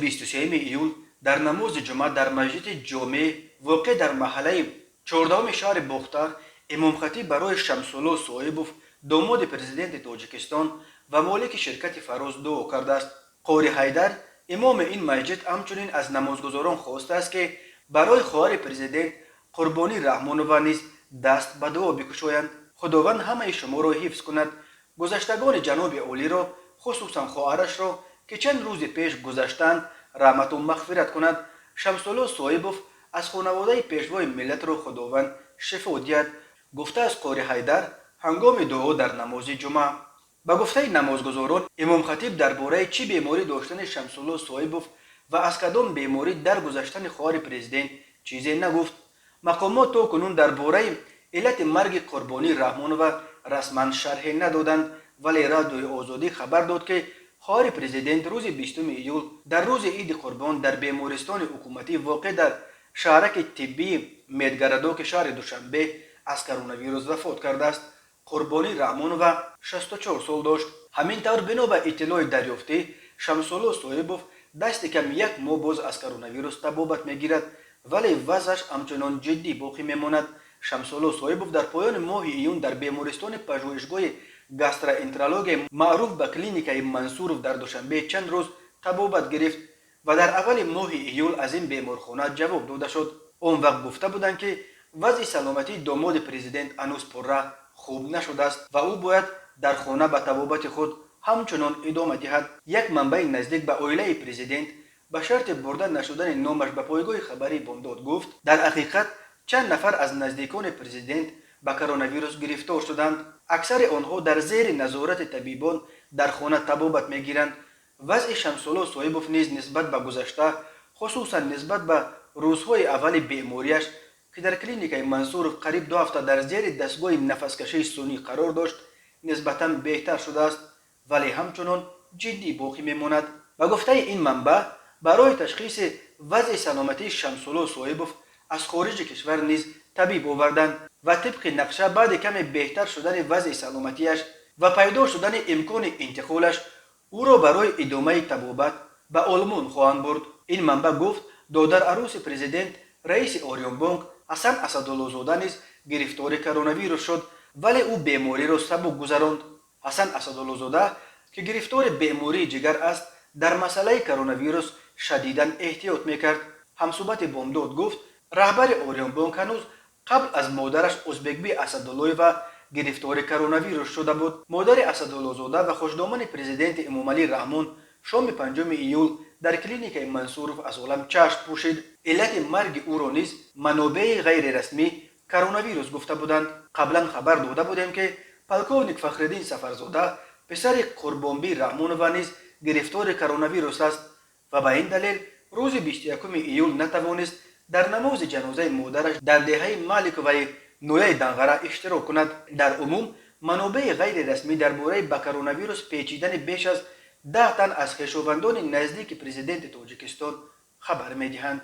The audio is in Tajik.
23 июл дар намози ҷумъа дар масҷиди ҷомеъ, воқеъ дар маҳаллаи 14-уми шаҳри Бохтар, имомхатиб барои Шамсулло Соибов, домоди президенти Тоҷикистон ва молики ширкати «Фароз», дуо кардааст. Қори Ҳайдар, имоми ин масҷид, ҳамчунин аз намозгузорон хостааст, ки барои хоҳари президент Қурбонӣ Раҳмонова низ даст ба дуо бикушоянд. «Худованд ҳамаи шуморо ҳифз кунад. Гузаштагони ҷаноби олиро, хусусан хоҳарашро, ки чанд рӯзи пеш гузаштанд, раҳмату мағфират кунад. Шамсулло Соибов аз хонаводаи пешвои миллатро Худованд шифо диҳад», гуфтааст қори Ҳайдар ҳангоми дуо дар намози ҷумъа. Ба гуфтаи намозгузорон, имомхатиб дар бораи чӣ беморӣ доштани Шамсулло Соибов ва аз кадом беморӣ дар гузаштани хоҳари президент чизе нагуфт. Мақомот то кунун дар бораи иллати марги Қурбонӣ Раҳмонова расман шарҳе надоданд, вале Радиои Озодӣ хабар дод, ки хоҳари президент рӯзи 20 июл, дар рӯзи Иди Қурбон, дар бемористони ҳукуматӣ, воқеъ дар шаҳраки тиббии Медгородоки шаҳри Душанбе, аз коронавирус вафот кардааст. Қурбонӣ Раҳмонова 64 сол дошт. Ҳамин тавр, бино ба иттилои дарёфтӣ, Шамсулло Соибов дасти кам як моҳ боз аз коронавирус табобат мегирад, вале вазъаш ҳамчунон ҷиддӣ боқӣ мемонад. Шамсулло Соибов дар поёни моҳи июн дар бемористони пажӯҳишгоҳи гастроэнтерология, маъруф ба клиникаи Мансуров дар Душанбе, чанд рӯз табобат гирифт ва дар аввали моҳи июл аз ин беморхона ҷавоб дода шуд. Он вақт гуфта буданд, ки вазъи саломатии домоди президент ҳанӯз пурра хуб нашудааст ва ӯ бояд дар хона ба табобати худ ҳамчунон идома диҳад. Як манбаи наздик ба оилаи президент ба шарти бурда нашудани номаш ба пойгоҳи хабарии Бомдод гуфт, дар ҳақиқат чанд нафар аз наздикони президент ба коронавирус гирифтор шуданд. Аксари онҳо дар зери назорати табибон дар хона табобат мегиранд. Вазъи Шамсулло Соибов низ нисбат ба гузашта, хусусан нисбат ба рӯзҳои аввали бемориаш, ки дар клиникаи Мансуров қариб 2 ҳафта дар зери дастгоҳи нафаскашии сунъӣ қарор дошт, нисбатан беҳтар шудааст, вале ҳамчунон ҷиддӣ боқӣ мемонад. Ба гуфтаи ин манбаъ, барои ташхиси вазъи саломатии Шамсулло Соибов аз хориҷи кишвар низ табиб оварданд ва тибқи нақша баъди каме беҳтар шудани вазъи саломатиаш ва пайдо шудани имкони интиқолаш ӯро барои идомаи табобат ба Олмон хоҳанд бурд. Ин манбаъ гуфт, додараруси президент, раиси Ориёнбонк Ҳасан Асадуллозода низ гирифтори коронавирус шуд, вале ӯ бемориро сабук гузаронд. Ҳасан Асадуллозода, ки гирифтори бемории ҷигар аст, дар масъалаи коронавирус шадидан эҳтиёт мекард. Ҳамсӯҳбати Бомдод гуфт, раҳбари Ориёнбонк ҳанӯз қабл аз модараш Узбекби Асадуллоева гирифтори коронавирус шуда буд. Модари Асадуллозода ва хушдомани президенти Эмомалӣ Раҳмон шоми 5 июл дар клиникаи Мансуров аз олам чашм пӯшид. Иллати марги ӯро низ манобеи ғайрирасмӣ коронавирус гуфта буданд. Қаблан хабар дода будем, ки полковник Фахриддин Сафарзода, писари Қурбонбӣ Раҳмонова, низ гирифтори коронавирус аст ва ба ин далел рӯзи 21 июл натавонист дар намози ҷанозаи модараш дар деҳаи Маликоваи ноҳияи Данғара иштирок кунад. Дар умум, манобеи ғайрирасмӣ дар бораи ба коронавирус печидани беш аз 10 тан аз хешовандони наздики президенти Тоҷикистон хабар медиҳанд.